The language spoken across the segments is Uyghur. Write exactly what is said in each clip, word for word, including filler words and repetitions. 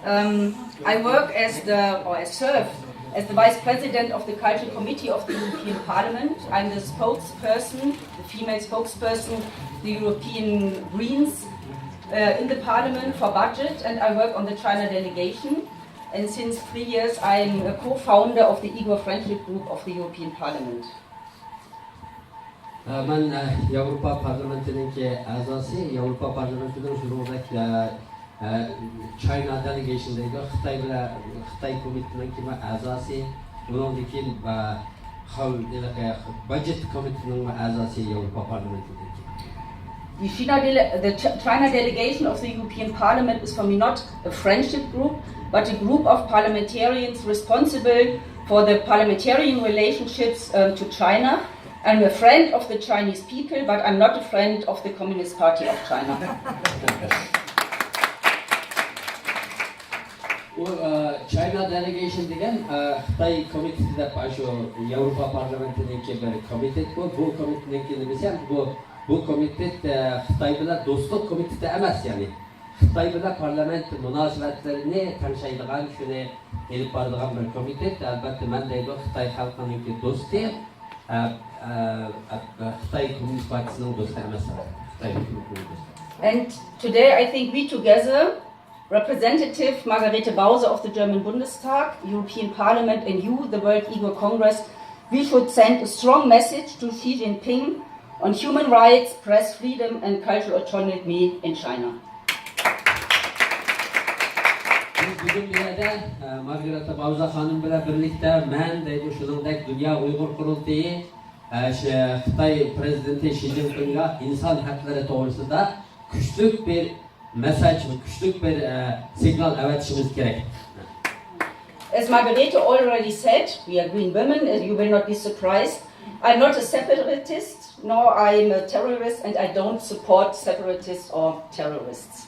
Um, I work as the, or I serve as the Vice President of the Cultural Committee of the European Parliament. I'm the spokesperson, the female spokesperson, the European Greens uh, in the Parliament for budget, and I work on the China delegation. And since three years, I'm a co-founder of the Igor Friendship Group of the European Parliament. مەن ياۋروپا پارلامېنتىنىڭكى ئەزاسى، ياۋروپا پارلامېنتىنىڭ شۇنىڭدەك چاينا دېلېگېيشن دەيدۇ، خىتاي بىلەن خىتاي كومىتېتىنىڭكىمۇ ئەزاسى، ئۇنىڭدىن كېيىن بۇجېت كومىتېتىنىڭمۇ ئەزاسى ياۋروپا پارلامېنتىدىكى. The China, dele- the Ch- China delegation of the European Parliament is for me not a friendship group, but a group of parliamentarians responsible for the parliamentarian relationships um, to China. I'm a friend of the Chinese people, but I'm not a friend of the Communist Party of China. ئۇ چاينا دېلېگېيشن دېگەن خىتاي كومىتېتى دەپ شۇ ياۋروپا پارلامېنتىنىڭكى بىر كومىتېت بۇ. بۇ كومىتېتنىڭكى نېمىسى بۇ؟ بۇ كومىتېت خىتاي بىلەن دوستلۇق كومىتېتى ئەمەس، يەنى خىتاي بىلەن پارلامېنت مۇناسىۋەتلىرىنى تەڭشەيدىغان، شۇنى ئېلىپ بارىدىغان بىر كومىتېت. ئەلبەتتە، مەن دەيدۇ، خىتاي خەلقىنىڭكى دوستى، ئە، ئە، ئە، خىتاي كوممۇنىست پارتىيىسىنىڭ دوستى ئەمەس، خىتاي ھۆكۈمىتىنىڭ دوستى. And today, I think we together, Representative Margarete Bause of the German Bundestag, European Parliament, and you, the World Igor Congress, we should send a strong message to Xi Jinping on human rights, press freedom, and cultural autonomy in China. بىز بۈگۈن بۇ يەردە مارگارېتا باۋزا خانىم بىلەن بىرلىكتە مەن دەيدۇ، شۇنىڭدەك دۇنيا ئۇيغۇر قۇرۇلتىيى، ئە، شى- خىتاي پرېزىدېنتى شى جىنپىڭغا ئىنسان ھەقلىرى توغرىسىدا كۈچلۈك بىر مېسساژ، كۈچلۈك بىر، ئە، سىگنال ئەۋەتىشىمىز كېرەك. As Margarete already said, we are green women, and you will not be surprised. I'm not a separatist, nor I'm a terrorist, and I don't support separatists or terrorists.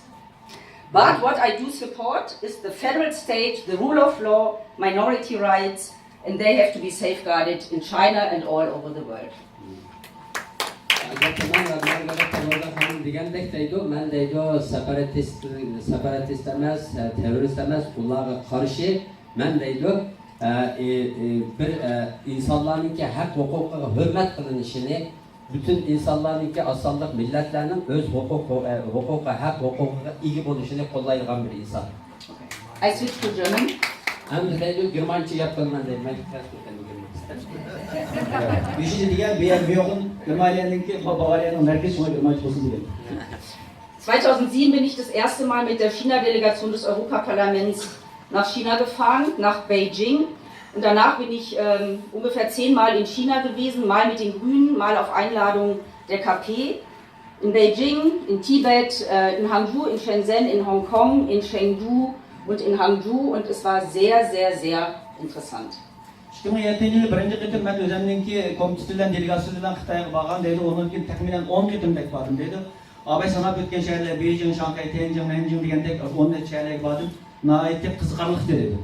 But what I do support is the federal state, the rule of law, minority rights, and they have to be safeguarded in China and all over the world. ئەلبەتتە، مەن مارگارېتا روزا خانىم دېگەندەك دەيدۇ، مەن دەيدۇ، سېپاراتىست، سېپاراتىست ئەمەس، تېررورىست ئەمەس، ئۇلارغا قارشى مەن دەيدۇ، ئە، ئى- ئى- بىر، ئە، ئىنسانلارنىڭكى ھەق ھوقۇقىغا ھۆرمەت قىلىنىشىنى، پۈتۈن ئىنسانلارنىڭكى ئاز سانلىق مىللەتلەرنىڭ ئۆز ھوقۇق، ھوقۇقى، ھەق ھوقۇقىغا ئىگە بولۇشىنى قوللايدىغان بىر ئىنسان. I switch to German. ئەمدى دەيدۇ، گېرمانچە گەپ قىلىمەن دەيدۇ. مەن بېشىنچى دېگەن بۇ يەر ميۇنخېن، گېرمانىيەنىڭكى، باۋارىيەنىڭ مەركىزى، شۇڭا گېرمانچە بولسۇن دېگەن. Zweitausendsiebenبىن ئىش دەس ئەرستە مال مىت دەر شىنا دېلېگاتسىيون دېس ئەۋروپا پارلامېنت ناخ شىنا گېفاھرېن، ناخ بېيجىڭ. ئۇن داناخ بىن ئىش ئۇنگېفېر زېن مال ئىن شىنا گېۋېزېن، مال مىت دېن گرۇنېن، مال ئاف ئاينلادۇڭ دېر كا پې. ئىن بېيجىڭ، ئىن تىبېت، ئىن ھاڭجۇ، ئىن شېنزېن، ئىن ھوڭكوڭ، ئىن شېڭدۇ ئۇن ئىن ھاڭجۇ. ئۇن ئىس ۋا زېيا زېيا زېيا ئىنتېرېسسانت. ئىككى مىڭ يەتتىنچى يىلى بىرىنچى قېتىم مەن ئۆزەمنىڭكى كومىتېتى بىلەن دېلېگاتسىيىسى بىلەن خىتايغا بارغان دەيدۇ. ئۇنىڭدىن كېيىن تەخمىنەن ئون قېتىمدەك باردىم دەيدۇ. ئاۋاي ساناپ ئۆتكەن شەھەرلەر بېيجىڭ، شاڭخەي، تيەنجىڭ، نەنجىڭ دېگەندەك ئون نەچچە شەھەرلەرگە باردىم. ناھايىتى قىزىقارلىق ئىدى دەيدۇ.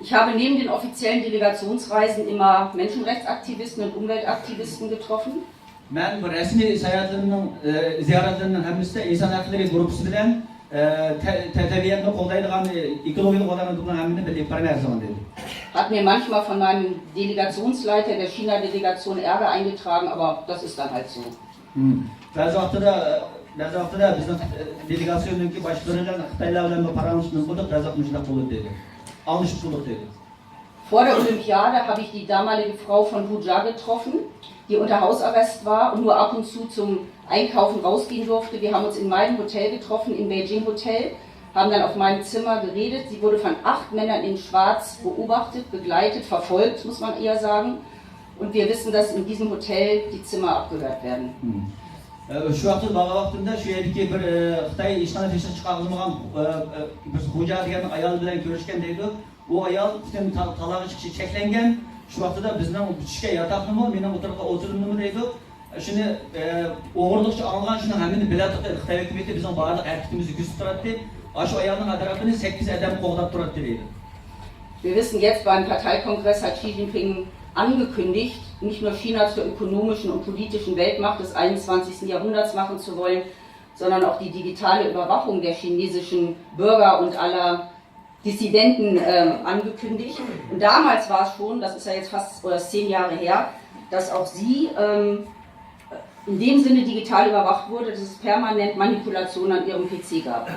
Ich habe neben den offiziellen Delegationsreisen immer Menschenrechtsaktivisten und Umweltaktivisten getroffen. مەن بۇ رەسمىي ساياھەتلىرىمنىڭ، ئە، زىيارەتلىرىمنىڭ ھەممىسىدە ئىنسان ھەقلىرى گۇرۇپپىسى بىلەن، ئە، تە- تە- تەبىئەتنى قوغدايدىغان، ئە، ئېكولوگىيىنى قوغدايدىغان گۇرۇپپىنىڭ ھەممىنى بىللە ئېلىپ بارىمەن ھەر زامان دېدى. Hat mir manchmal von meinen Delegationsleiter der China-Delegation Ärger eingetragen, aber das ist dann halt so. بەزى ۋاقتىدا، بەزى ۋاقتىدا بىزنىڭ دېلېگاتسىيونىڭكى باشلىقلىرى بىلەن خىتايلار بىلەن بىر پاراڭلىشىپ نېمە قىلدۇق، بەزى ۋاقىت مۇشۇنداق بولدى دەيدۇ. ئالمىشىپ قىلدۇق دەيدۇ. Vor der Olympiade habe ich die damalige Frau von Hu Jia getroffen, die unter Hausarrest war und nur ab und zu zum Einkaufen rausgehen durfte. Wir haben uns in meinem Hotel getroffen, im Beijing Hotel, haben dann auf meinem Zimmer geredet. Sie wurde von acht Männern in Schwarz beobachtet, begleitet, verfolgt, muss man eher sagen. Und wir wissen, dass in diesem Hotel die Zimmer abgehört werden. شۇ ۋاقىتتا بارغان ۋاقتىمدا شۇ يەردىكى بىر خىتاي ھېچقانداق تەكشۈرۈش چىقارغۇزمىغان بىر خوجا دېگەن ئايال بىلەن كۆرۈشكەن دەيدۇ. ئۇ ئايال پۈتۈن تالاغا چىقىشى چەكلەنگەن. شۇ ۋاقتىدا بىزنىڭ چۈشكەن ياتاقنىمۇ، مېنىڭ ئولتۇرغان ئولتۇرۇمنىمۇ دەيدۇ، شۇنى ئوغرىلىقچە ئالغان، شۇنىڭ ھەممىنى بىلەتتۇق. خىتاي ھۆكۈمىتى بىزنىڭ بارلىق ھەرىكىتىمىزنى كۆزىتىپ تۇراتتى. ئاشۇ ئايالنىڭ ئەتراپىنى سەككىز ئادەم قوغداپ تۇراتتى دەيدۇ. Wir wissen jetzt, beim Parteikongressen hat Xi Jinping angekündigt, nicht nur China zur ökonomischen und politischen Weltmacht des einundzwanzigsten Jahrhunderts machen zu wollen, sondern auch die digitale Überwachung der chinesischen Bürger und aller Dissidenten ähm, angekündigt. Und damals war es schon, das ist ja jetzt fast oder zehn Jahre her, dass auch sie ähm, in dem Sinne digital überwacht wurde, dass es permanent Manipulation an ihrem P C gab.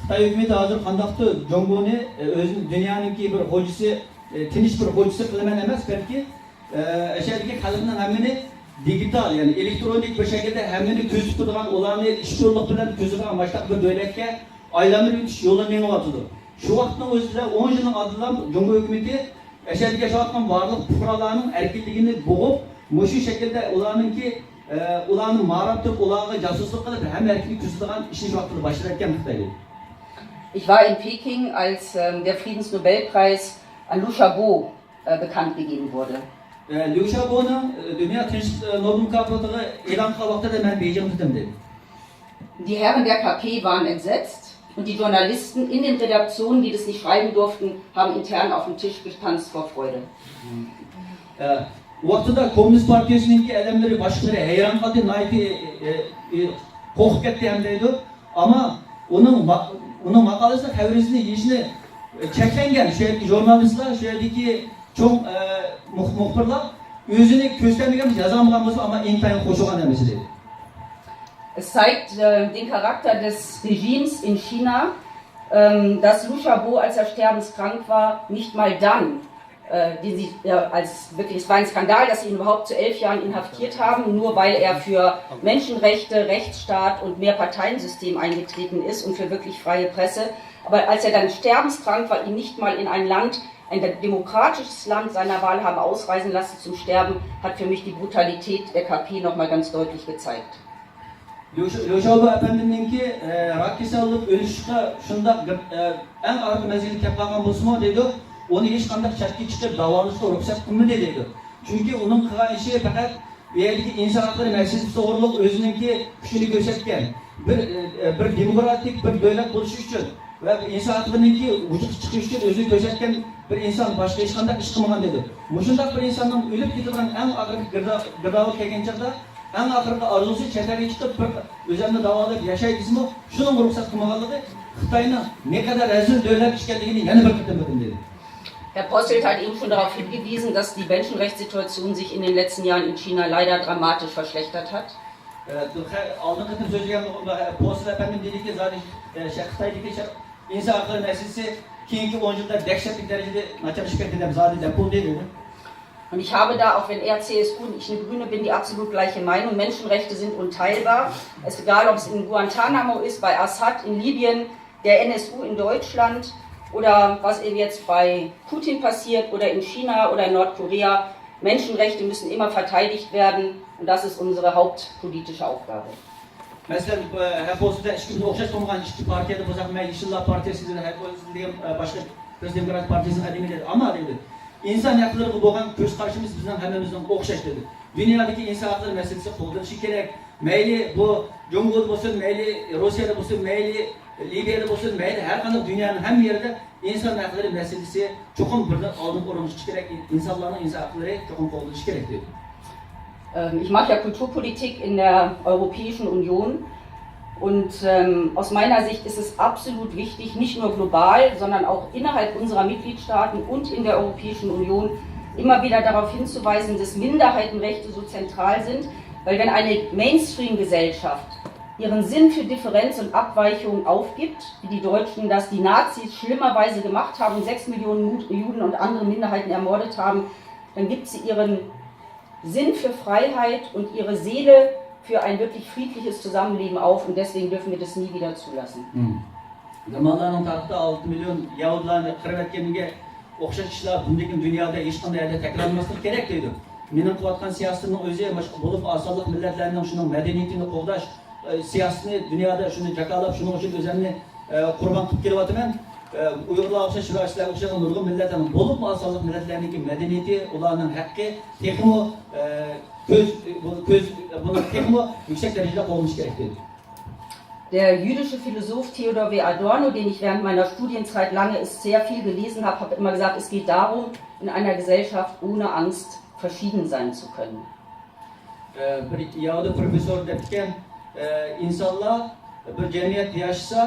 خىتاي ھۆكۈمىتى ھازىر قانداقتۇر جۇڭگونى ئۆزىنىڭ دۇنيانىڭكى بىر خوجىسى، تىنچ بىر خوجىسى قىلىمەن ئەمەس، بەلكى ئەشەدىكى خەلقنىڭ ھەممىنى دىگىتال، يەنى ئېلېكترونىك بىر شەكىلدە ھەممىنى كۆزىتىپ تۇرىدىغان، ئۇلارنى ئىشچۇرلۇق بىلەن كۆزىتىدىغان ماشۇنداق بىر دۆلەتكە ئايلاندۇرۇۋېتىش يولىنى مېڭىۋاتىدۇ. شۇ ۋاقىتنىڭ ئۆزىدە ئون يىلنىڭ ئالدىدا جۇڭگو ھۆكۈمىتى ئەشەدە ياشاۋاتقان بارلىق پۇقرالارنىڭ ئەركىنلىكىنى بوغۇپ، مۇشۇ شەكىلدە ئۇلارنىڭكى ئۇلارنى ماراپ تۇرۇپ، ئۇلارغا جاسۇسلۇق قىلىپ، ھەممە ئەركىنلىكنى كۆزىتىدىغان ئىشنى شۇ ۋاقىتتا باشلايدىكەن خىتاي. Ich war in Peking, als ähm, der Friedensnobelpreis an Liu Xiaobo äh, bekannt gegeben wurde. ليۇ شياۋبونىڭ دۇنيا تىنچلىق نوبېل مۇكاپاتىغا ئېلان قىلغان ۋاقتىدا مەن بېيجىڭدىدىم دېدى. Die Herren der K P waren entsetzt und die Journalisten in den Redaktionen, die das nicht schreiben durften, haben intern auf dem Tisch getanzt vor Freude. ئۇ ۋاقتىدا كوممۇنىست پارتىيىسىنىڭكى ئادەملىرى، باشلىقلىرى ھەيران قالدى، ناھايىتى قورقۇپ كەتتى ھەمدەيدۇ. ئەمما ئۇنىڭ ئۇنىڭ ماقالىسىنى، خەۋىرىسىنى يېيىشنى چەكلەنگەن شۇ يەردىكى ژۇرنالىستلار، شۇ يەردىكى چوڭ مۇخبىرلار ئۆزىنى كۆرسەتمىگەن، يازالمىغان بولسا، ئەمما ئىنتايىن خۇشالغان ئەمەس ئىدى. Es zeigt äh, den Charakter des Regimes in China, ähm, dass Liu Xiaobo, als er sterbenskrank war, nicht mal dann, äh, den sie, ja, als wirklich, es war ein Skandal, dass sie ihn überhaupt zu elf Jahren inhaftiert haben, nur weil er für Menschenrechte, Rechtsstaat und Mehrparteiensystem eingetreten ist und für wirklich freie Presse. Aber als er dann sterbenskrank war, ihn nicht mal in ein Land, ein demokratisches Land seiner Wahl haben ausreisen lassen zum Sterben, hat für mich die Brutalität der K P nochmal ganz deutlich gezeigt. ليۇ شياۋبو ئەپەندىمنىڭكى راك كېسەللىك ئۆلۈشكە شۇنداق ئەڭ ئاخىرقى مەزگىلگە كەپ قالغان بولسىمۇ دەيدۇ، ئۇنى ھېچقانداق چەتكە چىقىپ داۋالىشقا رۇخسەت قىلمىدى دەيدۇ. چۈنكى ئۇنىڭ قىلغان ئىشى پەقەت بۇ يەردىكى ئىنسان ھەقلىرى مەسىلىسى توغرۇلۇق ئۆزىنىڭكى كۈچىنى كۆرسەتكەن، بىر بىر دېموكراتىك بىر دۆلەت بولۇشى ئۈچۈن ۋە ئىنسان ھەقلىرىنىڭكى ۋۇجۇدقا چىقىشى ئۈچۈن ئۆزىنى كۆرسەتكەن بىر ئىنسان، باشقا ھېچقانداق ئىش قىلمىغان دەيدۇ. مۇشۇنداق بىر ئىنساننىڭ ئۆلۈپ كېتىدىغان ئەڭ ئاخىرقى گىرداۋۇت كەلگەن چاغدا ئەڭ ئاخىرقى ئارزۇسى چەت ئەلگە چىقىپ بىر ئۆزۈمنى داۋالاپ ياشاي دېسىمۇ، شۇنىڭغا رۇخسەت قىلمىغانلىقى خىتاينىڭ نەقەدەر رەزىل دۆلەت ئىكەنلىكىنى يەنە بىر قېتىم بىلدۈم دېدى. Herr Posselt hat eben schon darauf hingewiesen, dass die Menschenrechtssituation sich in den letzten Jahren in China leider dramatisch verschlechtert hat. ئالدىنقى قېتىم سۆزلىگەن پوسل ئەپەندىم دېدىكى، زادى خىتايدىكى ئىنسان ھەقلىرى مەسىلىسى كېيىنكى ئون يىلدا دەھشەتلىك دەرىجىدە ناچارلىشىپ كەتتى دەپ، زادى دەپ بولدى دېدى. Und ich habe da, auch wenn er C S U und ich eine Grüne bin, die absolut gleiche Meinung. Menschenrechte sind unteilbar. Es ist egal, ob es in Guantanamo ist, bei Assad in Libyen, der N S U in Deutschland oder was eben jetzt bei Putin passiert oder in China oder in Nordkorea. Menschenrechte müssen immer verteidigt werden und das ist unsere hauptpolitische Aufgabe. مەسىلەن، ھەر پوسىدا ئىككىمىز ئوخشاش بولمىغان ئىككى پارتىيەدە بولساق، مەن يېشىللار پارتىيەسى دېگەن، ھەر پوسىدا دېگەن باشقا بىز دېموكرات پارتىيەسىنىڭ ئادىمى دېدى. ئەمما دېدى، ئىنسان ھەقلىرىغا بولغان كۆز قارىشىمىز بىزنىڭ ھەممىمىزنىڭ ئوخشاش دېدى. دۇنيادىكى ئىنسان ھەقلىرى مەسىلىسى قوغدىلىشى كېرەك. مەيلى بۇ جۇڭگودا بولسۇن، مەيلى روسىيەدە بولسۇن، مەيلى لىۋىيەدە بولسۇن، مەيلى ھەر قانداق دۇنيانىڭ ھەممە يېرىدە ئىنسان ھەقلىرى مەسىلىسى چوقۇم بىردىن ئالدىنقى ئورۇنغا چىقىشى كېرەك، ئىنسانلارنىڭ ئىنسان ھەقلىرى چوقۇم قوغدىلىشى كېرەك دېدى. Ähm, Ich mache ja Kulturpolitik in der Europäischen Union und ähm, aus meiner Sicht ist es absolut wichtig, nicht nur global, sondern auch innerhalb unserer Mitgliedstaaten und in der Europäischen Union immer wieder darauf hinzuweisen, dass Minderheitenrechte so zentral sind, weil wenn eine Mainstream-Gesellschaft ihren Sinn für Differenz und Abweichung aufgibt, wie die Deutschen das die Nazis schlimmerweise gemacht haben und sechs Millionen Juden und andere Minderheiten ermordet haben, dann gibt sie ihren Sinn für Freiheit und ihre Seele für ein wirklich friedliches Zusammenleben auf und deswegen dürfen wir das nie wieder zulassen. زامانلارنىڭ تارىخىدا ئالتە مىليون يەھۇدىيلارنى قىرىۋەتكەنگە ئوخشاش ئىشلار بۇندىن كېيىن دۇنيادا ھېچقانداق يەردە تەكرارلانماسلىقى كېرەك دەيدۇ. مېنىڭ قىلىۋاتقان سىياسىتىمنىڭ ئۆزى مۇشۇ بولۇپمۇ ئاز سانلىق مىللەتلەرنىڭ شۇنىڭ مەدەنىيىتىنى قوغداش، سىياسىتىنى دۇنيادا شۇنى جاكارلاپ، شۇنىڭ ئۈچۈن ئۆزۈمنى قۇربان قىلىپ كېلىۋاتىمەن. ئۇيغۇرلارغا ئوخشاش، شۇلارغا ئوخشاش نۇرغۇن مىللەتلەرنىڭ، بولۇپمۇ ئاز سانلىق مىللەتلەرنىڭكى مەدەنىيىتى، ئۇلارنىڭ ھەققى تېخىمۇ كۆز، كۆز، بۇنى تېخىمۇ يۈكسەك دەرىجىدە قوغدىنىش كېرەك دېدى. Der jüdische Philosoph Theodor W. Adorno, den ich während meiner Studienzeit lange ist sehr viel gelesen habe, hat immer gesagt, es geht darum, in einer Gesellschaft ohne Angst verschieden sein zu können. بىر يەھۇدىي پروفېسسور دەپتىكەن، ئىنسانلار بىر جەمئىيەتتە ياشىسا،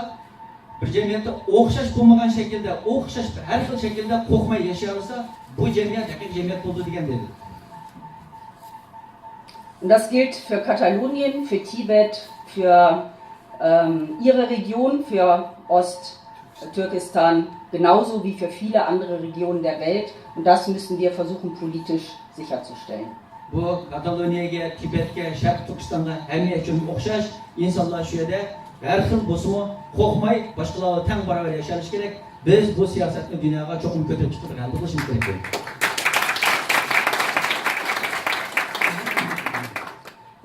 بىر جەمئىيەتتە ئوخشاش بولمىغان شەكىلدە، ئوخشاش ھەر خىل شەكىلدە قورقماي ياشىيالىسا، بۇ جەمئىيەت ھەقىقىي جەمئىيەت بولىدۇ دېگەن دەيدۇ. Und das gilt für Katalonien, für Tibet, für ähm, Ihre Region, für Osttürkestan, genauso wie für viele andere Regionen der Welt. Und das müssen wir versuchen, politisch sicherzustellen. بۇ كاتالونىيەگە، تىبەتكە، شەرقىي تۈركىستانغا، ھەممە يەر ئۈچۈن ئوخشاش. ئىنسانلار شۇ يەردە ھەر خىل بولسىمۇ قورقماي، باشقىلار بىلەن تەڭ باراۋەر ياشىيالىشى كېرەك. بىز بۇ سىياسەتنى دۇنياغا چوقۇم كۆتۈرۈپ چىقىپ غەلىبە قىلىشىمىز كېرەك.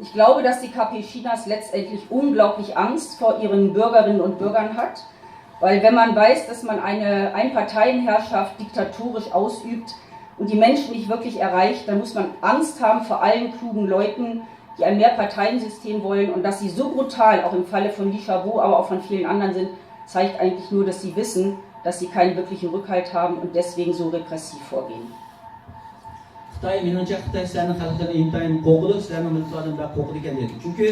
Ich glaube, dass die K P Chinas letztendlich unglaublich Angst vor ihren Bürgerinnen und Bürgern hat, weil wenn man weiß, dass man eine Einparteienherrschaft diktatorisch ausübt und die Menschen nicht wirklich erreicht, dann muss man Angst haben vor allen klugen Leuten, die ein Mehrparteiensystem wollen und dass sie so brutal, auch im Falle von Li Xiaobo, aber auch von vielen anderen sind, zeigt eigentlich nur, dass sie wissen, dass sie keinen wirklichen Rückhalt haben und deswegen so repressiv vorgehen. خىتاي، مېنىڭچە، خىتاي سىلەرنىڭ خەلقلەردىن ئىنتايىن قورقىدۇ، سىلەرنىڭ مىللەتلەردىن بەك قورقىدۇ ئىكەن دەيدۇ. چۈنكى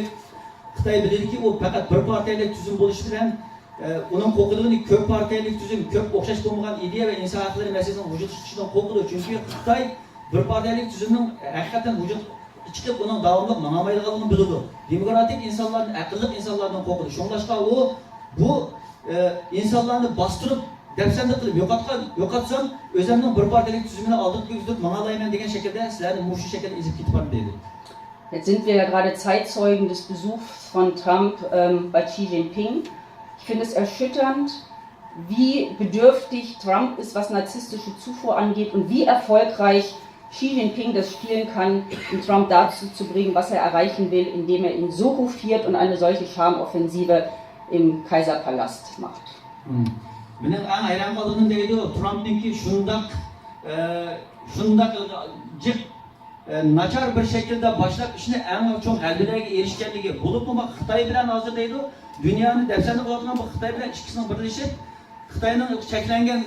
خىتاي بىلىدۇكى، ئۇ پەقەت بىر پارتىيەلىك تۈزۈم بولۇشى بىلەن، ئۇنىڭ قورقىدىغىنى كۆپ پارتىيەلىك تۈزۈم، كۆپ ئوخشاش بولمىغان ئىدىيە ۋە ئىنسان ھەقلىرى مەسىلىسىنىڭ ۋۇجۇدقا چىقىشىدىن قورقىدۇ. چۈنكى خىتاي بىر پارتىيەلىك تۈزۈمنىڭ ھەقىقەتەن ۋۇجۇدقا چىقىپ، ئۇنىڭ داۋاملىق ماڭالمايدىغانلىقىنى بىلىدۇ. دېموكراتىك ئىنسانلاردىن، ئەقىللىق ئىنسانلاردىن قورقىدۇ. شۇڭلاشقا ئۇ بۇ ئىنسانلارنى باستۇرۇپ، دەپسەندە قىلىپ يوقاتقان، يوقاتسام، ئۆزۈمنىڭ بىر پارتىيەلىك تۈزۈمنى ئالدىغا كىرگۈزۈپ ماڭالايمەن دېگەن شەكىلدە سىلەرنى مۇشۇ شەكىلدە ئېزىپ كېتىپ بارىمەن دەيدۇ. Jetzt sind wir ja gerade Zeitzeugen des Besuchs von Trump ähm, bei Xi Jinping. Ich finde es erschütternd, wie bedürftig Trump ist, was narzisstische Zufuhr angeht und wie erfolgreich Xi Jinping das spielen kann, um Trump dazu zu bringen, was er erreichen will, indem er ihn so hofiert und eine solche Charmoffensive im Kaiserpalast macht. مېنىڭ ئەڭ ھەيران قالغىنىم دەيدۇ، ترامپنىڭكى شۇنداق، شۇنداق جىق، ناچار بىر شەكىلدە باشلاپ ئىشنى ئەڭ چوڭ غەلىبىلەرگە ئېرىشكەنلىكى، بولۇپمۇ خىتاي بىلەن ھازىر دەيدۇ، دۇنيانى دەپسەندە قىلىۋاتقان بۇ خىتاي بىلەن ئىككىسىنىڭ بىرلىشىپ، خىتاينىڭ چەكلەنگەن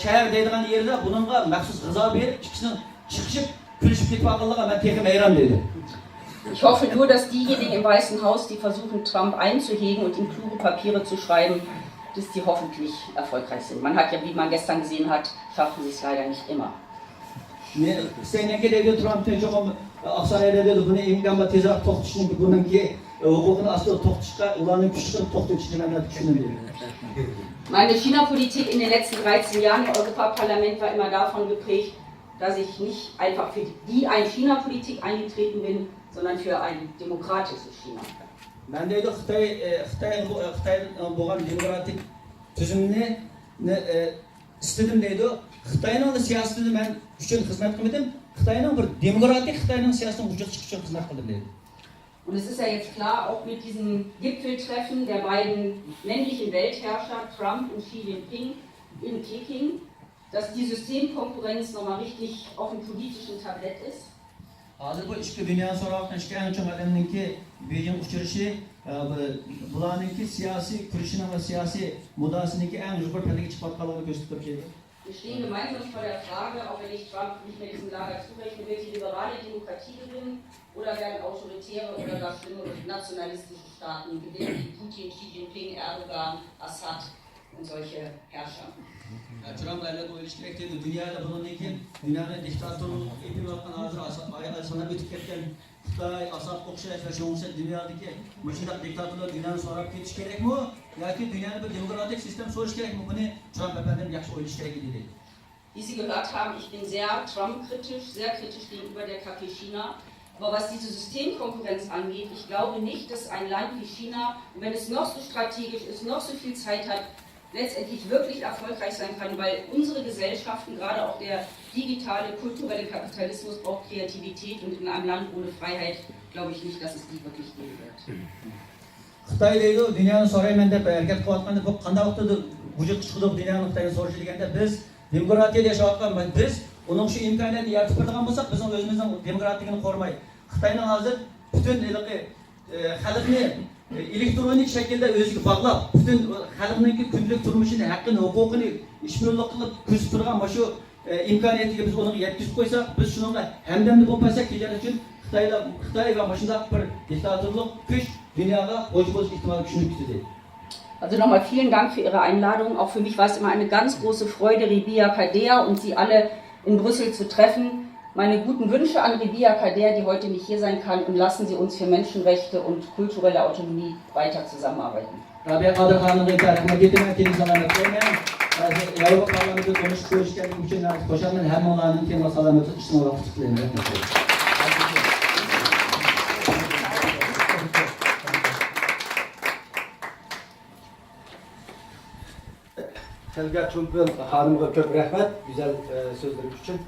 شەھەر دەيدىغان يېرىدە بۇنىڭغا مەخسۇس غىزا بېرىپ، ئىككىسىنىڭ چىقىشىپ كۈلۈشۈپ كېتىۋاتقانلىقىغا مەن تېخىمۇ ھەيران دەيدۇ. Ich hoffe nur, dass diejenigen im Weißen Haus, die versuchen, Trump einzuhegen und ihm kluge Papiere zu schreiben, dass die hoffentlich erfolgreich sind. Man hat ja, wie man gestern gesehen hat, schaffen sie es leider nicht immer. ئىستەيمەنكى دەيدۇ، ترامپنى چوقۇم ئاقسارايدا دەيدۇ، بۇنى ئىمكان بار تېزراق توختىتىشنى، بۇنىڭكى ھوقۇقىنى ئاستىدا توختىتىشقا ئۇلارنىڭ كۈچ چىقىرىپ توختىتىشىنى مەن چۈشىنىمەن دەيدۇ. Meine China-Politik in den letzten dreizehn Jahren im Europaparlament war immer davon geprägt, dass ich nicht einfach für die Ein-China-Politik eingetreten bin, sondern für ein demokratisches China. مەن دەيدۇ، خىتاي، خىتاي، خىتاي بولغان دېموكراتىك تۈزۈمنى ئىستىدىم دەيدۇ. خىتاينىڭ سىياسىتىنى مەن ئۈچۈن خىزمەت قىلمىدىم. خىتاينىڭ بىر دېموكراتىك خىتاينىڭ سىياسىتىنىڭ ۋۇجۇدقا چىقىشى ئۈچۈن خىزمەت قىلدىم دەيدۇ. Und es ist ja jetzt klar, auch mit diesem Gipfeltreffen der beiden männlichen Weltherrscher Trump und Xi Jinping in Peking, dass die Systemkonkurrenz nochmal richtig auf dem politischen Tablett ist. ھازىر بۇ ئىككى دۇنيانى سوراۋاتقان ئىككى ئەڭ چوڭ ئادەمنىڭكى بېيجىڭ ئۇچرىشى، بۇلارنىڭكى سىياسىي كۈرىشىنىڭ ۋە سىياسىي مۇداپىئەسىنىڭكى ئەڭ يۇقىرى پەللىگە چىقىۋاتقانلىقىنى كۆرسىتىپ بېرىدۇ. Wir stehen gemeinsam vor der Frage, auch wenn ich Trump nicht mehr diesem Lager zurechnen will, die liberale Demokratie gewinnen oder werden autoritäre oder gar schlimme und nationalistische Staaten gewinnen, wie Putin, Xi Jinping, Erdogan, Assad und solche Herrscher. ترامپ ئەلۋەتتە ئويلىشى كېرەك دەيدۇ، دۇنيادا بۇنىڭدىن كېيىن دۇنيانى دىكتاتورلۇققا ئېلىپ بارغان، ھازىر ئاسان، ئايال ساناپ ئۆتۈپ كەتكەن خىتاي، ئاسادقا ئوخشاش ۋە شۇنىڭ ئۈچۈن دۇنيادىكى مۇشۇنداق دىكتاتورلار دۇنيانى سوراپ كېتىشى كېرەكمۇ ياكى دۇنيانى بىر دېموكراتىك سىستېما سورىشى كېرەكمۇ؟ بۇنى ترامپ ئەپەندىم ياخشى ئويلىشى كېرەك ئىدى دەيدۇ. Wie Sie gehört haben, ich bin sehr Trump-kritisch, sehr kritisch gegenüber der K P China. Aber was diese Systemkonkurrenz angeht, ich glaube nicht, dass ein Land wie China, wenn es noch so strategisch ist, noch so viel Zeit hat, letztendlich wirklich erfolgreich sein kann, weil unsere Gesellschaften, gerade auch der digitale, kulturelle Kapitalismus, braucht Kreativität und in einem Land ohne Freiheit glaube ich nicht, dass es die wirklich geben wird. خىتاي دەيدۇ، دۇنيانى سورايمەن دەپ ھەرىكەت قىلىۋاتقاندا، بۇ قانداق ۋاقىتتا ۋۇجۇدقا چىقىدۇ دۇنيانىڭ خىتاينى سورىشى دېگەندە، بىز دېموكراتىيەدە ياشاۋاتقان، بىز ئۇنىڭ شۇ ئىمكانىيەتنى يارىتىپ بېرىدىغان بولساق، بىزنىڭ ئۆزىمىزنىڭ دېموكراتىكىنى قورۇماي، خىتاينىڭ ھازىر پۈتۈن ھېلىقى، ئە، خەلقنى، ئە، ئېلېكترونىك شەكىلدە ئۆزىگە باغلاپ، پۈتۈن خەلقنىڭكى كۈندىلىك تۇرمۇشىنى، ھەققىنى، ھوقۇقىنى ئىشپىرىنلىق قىلىپ كۆزىتىپ تۇرغان مۇشۇ، ئە، ئىمكانىيەتكە بىز ئۇنىڭغا يەتكۈزۈپ قويساق، بىز شۇنىڭغا ھەمدەمدە بولۇپ قالساق، كېلەر ئۈچۈن خىتايلار، خىتاي ۋە مۇشۇنداق بىر دىكتاتورلۇق كۈچ دۇنياغا خوش بولۇش ئېھتىمالى كۈچىيىپ كېتىدۇ. Also nochmal vielen Dank für Ihre Einladung. Auch für mich war es immer eine ganz große Freude, Rebiya Kadeer und Sie alle in Brüssel zu treffen. Meine guten Wünsche an Rebiya Kadeer, die heute nicht hier sein kann, und lassen Sie uns für Menschenrechte und kulturelle Autonomie weiter zusammenarbeiten. رابىيە قادىر خانىمغا ئىنتايىن رەھمەت ئېيتىمەن، تېنىگە سالامەت تىلەيمەن. ياۋروپا پارلامېنتىدا تونۇشۇپ كۆرۈشكەنلىكىم ئۈچۈن ناھايىتى خۇشالمەن. ھەممىڭلارنىڭ تېنىغا سالامەتلىك، ئىشىڭلارغا ئۇتۇق تىلەيمەن. رەھمەت. خەلگە چومپىل خانىمغا كۆپ رەھمەت گۈزەل، ئە، سۆزلىرى ئۈچۈن.